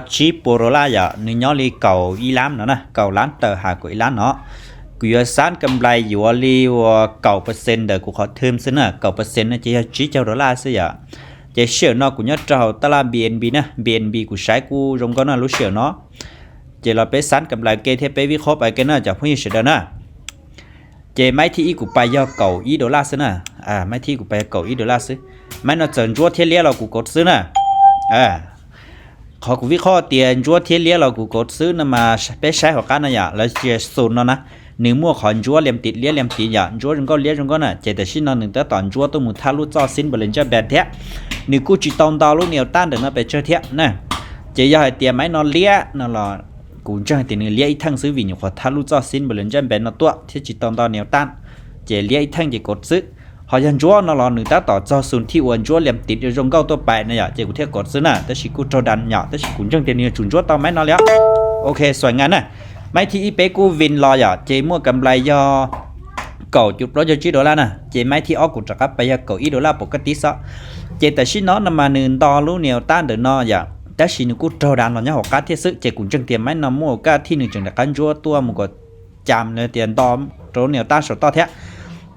Tsib puas dollar yom, nws nyob li kaum ib lab no na, kaum lab tawm hab kaum ib lab no. Kuv yuav xab kam nplais yuav li uas kaum percent ntawm kuv qhov thwm xwb na, kaum percent no ces yog tsib caug dollar xwb yom. Ces sij hawm no kuv nyob rau hauv tab laj B N B na, B N B kuv saib kuj zoo nkauj na lub sij hawm no. Ces los peb xab kam nplais ke thiab peb vij qhob pais ke na cov phooj ywg sawv daws na. Ces maib thib ib kuv pais yog kaum ib dollar xwb na. Maib thib ib kuv pais yog kaum ib dollar xwb. Maib no txawm ntsuab thiab liab los kuv kov xwb na. Qhov kuv vij qhob tias ntsuab thiab liab los kuv kov xwb no mas peb saib hauv qab no yom, lawv tias xus no na, nws muaj qhov ntsuab liam tim liab liam tim yom, ntsuab zoo nkauj liab zoo nkauj na, ces tam sim no nws tab tom ntsuab tuaj mus thab lub txoj xib npa lus ntsaj npe thiab. Nws kuj tsis tau nto lub nias tab ntawm no pes tsawg thiab na. Ces yog hais tias maib no liab no los kuv ntseeg tias nws liab ib theej xwb vim nyuam qhuav thab lub txoj xib npa lus ntsaj npe no tuaj thiab tsis tau nto nias tab, ces liab ib theej ces kov xwb. Ho yog ntsuab no los nws tab tom txog xus thij uas ntsuab liam tim zoo nkauj tuaj pais no yom, ces kuv thiaj kov xwb na, tab sis kuj raug das yom, tab sis kuv ntseeg tias nws yuav tsum ntsuab tau maib no li. Ok, xuaim ngas na. Maib thib ib peb kuj vin los yom, ces muaj kam nplais yog kaum cuv plaub caug tsib dollar na, ces maib thib ob kuv rov qab pais yog kaum ib dollar pov kaj tib xwb. Ces tam sim no no mas nws nto lub nias tab ntawm no yom, tab sis nws kuj raug das los nyob hauv qab thiab xwb, ces kuv ntseeg tias maib no muaj kaj thij nws tseem rov qab ntsuab tuaj mus kom cam lawv tias nto rau lub nias tab saum toj thiab.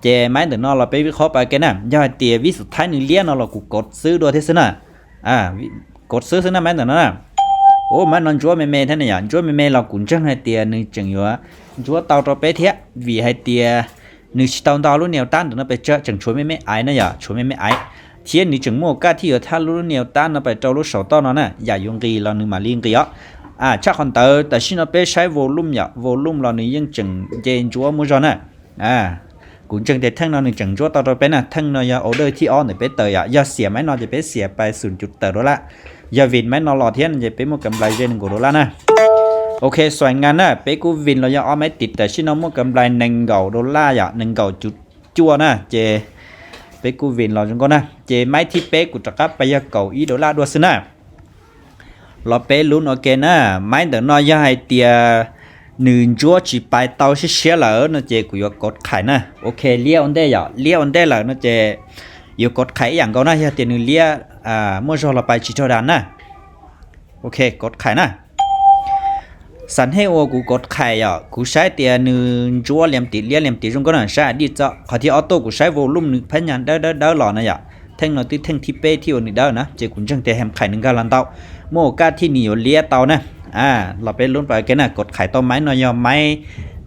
Ces maib ntawm no los peb vij qhob pais ke na, yog hais tias vij xus thaib nws liab no los kuv kov xwb dua thiab xwb na. Kov xwb xwb na maib ntawm no na. Ua maib no ntsuab me me thiab na yom, ntsuab me me los kuv ntseeg hais tias nws tseem yuav ntsuab tau rau peb thiab vim hais tias nws tsis tau nto lub nias tab ntawm no pes tsawg, tseem tshuav me me aiv na yom, tshuav me me aiv. Thiab nws tseem muaj kaj thij yuav thab lub nias tab no pais rau lub saum toj no na, yam yuav nqis los nws mam li nqis os. Tshaj qhov ntawd tam sim no peb saib volume yom, volume los nws yeej tseem nce ntsuab muaj zog na. Kuv ntseeg tias theej no nws tseem ntsuab tau rau peb na, theej no yog order thib ob ntawm peb tawm yom, yog xiam maib no ces peb xiam pais xum cuv tawm dollar. Yog vin maib no los thiab no ces peb muaj kam nplais ze nees nkaum dollar na. Ok, xuaim ngas na, peb kuj vin los yog ob maib tim tam sim no muaj kam nplais nees nkaum dollar yom, nees nkaum cuv cuaj na, ces peb kuj vin los zoo nkauj na, ces maib thib peb kuv rov qab pais yog kaum ib dollar dua xwb na. Los peb lub ua ke na, maib ntawm no yog hais tias nws ntsuab tsis pais tau siab siab lawm no ces kuv yuav kov qhais na. Ok, liab ua ntej yom, liab ua ntej lawm no ces yuav kov qhais ib yam nkaus na, yog tias nws liab muaj zog los pais tsis raug das na. Ok, kov qhais na. Xam hej ua kuv kov qhais yom, kuv saib tias nws ntsuab liam tim liab liam tim zoo nkauj na, saib dij txo qhov thib ob tuaj kuv saib volume nws phab nyas dawb dawb dawb los na yom. Theej no twb theej thib peb thib uas nws dawb na, ces kuv ntseeg tias hem qhais nws nkag los ntau, muaj ua kaj thij nws yuav liab tau na. Los peb lub pais ke na, kov qhais tau maib no yog maib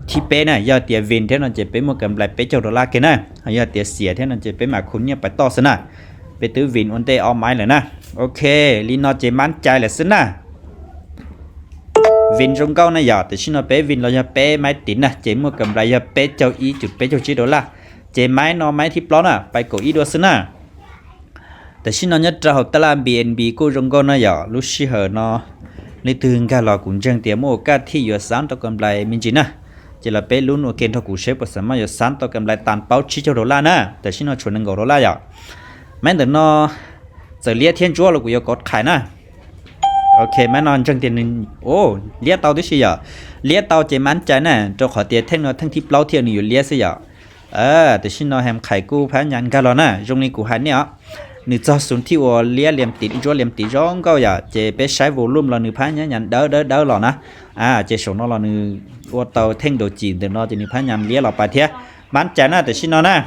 thib peb na, yog tias vin thiab no ces peb muaj kam nplais peb caug dollar ke na, yog tias xiam thiab no ces peb mam khu nyiaj pais toj xwb na. Peb twb vin ua ntej ob maib lawm na. Ok, li no ces mab cai lawm xwb na. Vin zoo nkauj na yom, tam sim no peb vin los yog peb maib tim na, ces muaj kam nplais yog peb caug ib cum peb caug tsib dollar. Ces maib no maib thib plaub na, pais kaum ib dua xwb na. Tam sim no nyob rau hauv tab laj B N B kuj zoo nkauj na yom, lub sij hawm no leej twg nkag los kuv ntseeg tias muaj ua kaj thij yuav xab tau kam nplais me ntsis na. Ces los peb lub ua ke nrog kuv seb puas xav maj yuav xab tau kam nplais tas plaub tsib caug dollar na, tam sim no tshuav nees nkaum dollar yom. Maib ntawm no txawm liab thiab ntsuab los kuv yuav kov qhais na. Ok, maib no ntseeg tias nws liab tau tib si yom. Liab tau ces mab cai na, rau qhov tias theej no theej thib plaub thiab nws yuav liab xwb yom. Tam sim no hem qhais kuj phab nyas nkag los na, zoo li kuv hais nej os. Nws txog xus thij uas liab liam tim ntsuab liam tim zoo nkauj yom, ces peb saib volume los nws phab nyas nyas dawb dawb dawb los na. Ces saum no los nws ua tau theej daus cim ntawm no ces nws phab nyas liab los pais thiab. Mab cai na tam sim no na.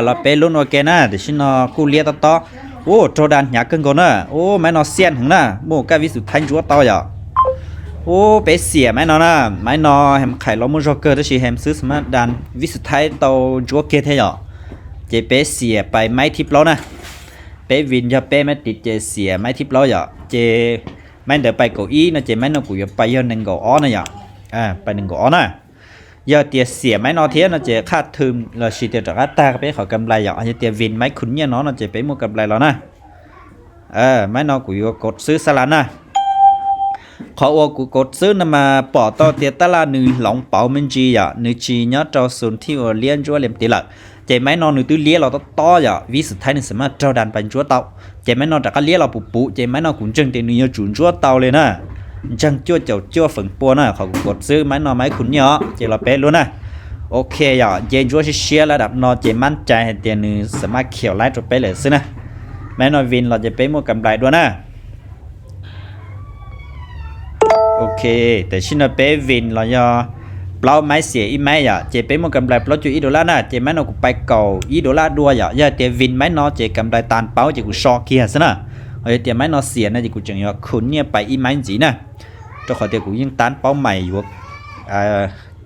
Los peb lub ua ke na, tam sim no kuj liab tob tob. Ua raug das hnyav kawg nkaus na, ua maib no xiaj heev na, muaj kaj vij xus thaib ntsuab tau yom. Ua peb xiam maib no na, maib no hem qhais los muaj zog kawg tab sis hem xwb xav maj das vij xus thaib tau ntsuab kiag thiab yom. Ces peb xiam pais maib thib plaub na. Peb vin yog peb maib tim ces xiam maib thib plaub yom, ces maib ntawd pais kaum ib no ces maib no kuv yuav pais yog nees nkaum ob na yom. Pais nees nkaum ob na. Yog tias xiam maib no thiab no ces qhaj thwm los sis tias rov qab tag peb qhov kam nplais yom, yog tias vin maib khu nyiaj no no ces peb muaj kam nplais los na. Maib no kuv yuav kov xwb xab las na. Qhov uas kuv kov xwb no mas pom tau tias tab laj nws hloov pauv me ntsis yom, nws tsis nyob rau xus thij uas liab ntsuab liam tim lawm. Ces maib no nws twb liab los tob tob yom, vij xus thaib nws xav maj raug das pais ntsuab tau. Ces maib no rov qab liab los puv puv, ces maib no kuv ntseeg tias nws yuav tsum ntsuab tau li na. Ntseeg cuaj caum cuaj feem pua na, qhov kuv kov xwb maib no maib khu nyiaj os, ces los peb lub na. Ok yom, nce ntsuab siab siab laj dam no ces mab cai hais tias nws xav maj khiaum laib rau peb lawm xwb na. Maib no vin los ces peb muaj kam nplais dua na. Ok, tam sim no peb vin los yog plaub maib xiam ib maib yom, ces peb muaj kam nplais plaub caug ib dollar na, ces maib no kuv pais kaum ib dollar dua yom. Yog tias vin maib no ces kam nplais tas paub ces kuv so kiag xwb na. Ho yog tias maib no xiam no ces kuv tseem yuav khu nyiaj pais ib maib ntxiv na, rau qhov tias kuv yeej tab paub mais yuav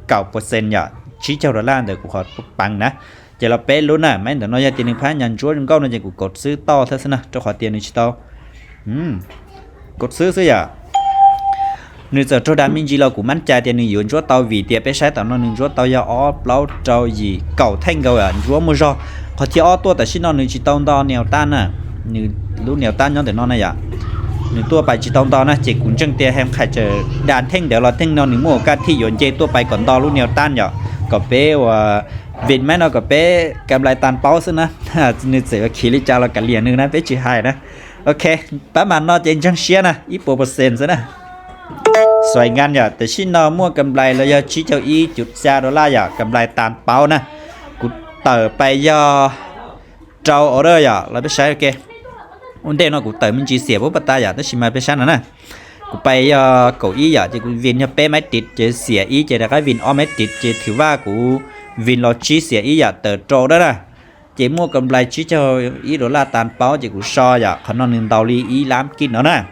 kaum percent yom, tsib caug dollar ntawm kuv qhov peev na. Ces los peb lub na, maib ntawm no yog tias nws phab nyas ntsuab zoo nkauj no ces kuv kauv xwb tau thiab xwb na, rau qhov tias nws tsis tau kauv xwb xwb yom. Nws txawm raug dag me ntsis los kuv mab cai tias nws yuav ntsuab tau vim tias peb saib tom no nws ntsuab tau yog ob plaub rau yim kaum theej nkaus yom, ntsuab muaj zog. Qhov thib ob tuaj tam sim no nws tsis tau nto nias tab na, nws lub nias tab nyob ntawm no na yom. Nws tuaj pais tsis tau nto na, ces kuv ntseeg tias he qhais tsaws dag theej ntawd los theej no nws muaj kaj thij yuav nce tuaj pais kom nto lub nias tab yom, kom peb ua vin maib no kom peb kam nplais tas paub xwb na. Nws txawm yuav khiv li cas los kav liam nws na, peb tsis hais na. Ok, pab mas no ces ntseeg siab na, ib puas percent xwb na. Xuaim nkas yom, tam sim no muaj kam nplais los yog tsib caug ib cuv xya dollar yom, kam nplais tas paub na. Kuv tawm pais yog rau order yom, los peb saib. Ok, ua ntej no kuv tawm me ntsis xiam pub pas tas yom, tab sis mas peb saib no na. Kuv pais yog kaum ib yom, ces kuv vin yog peb maib ris ces xiam ib, ces rov qab vin ob maib ris ces thwm vaj kuv vin los tsib xiam ib yom, tawm rau order na. Ces muaj kam nplais tsib caug ib dollar tas paub ces kuv so yom, qhov no nws ntaus li ib lab kij no na.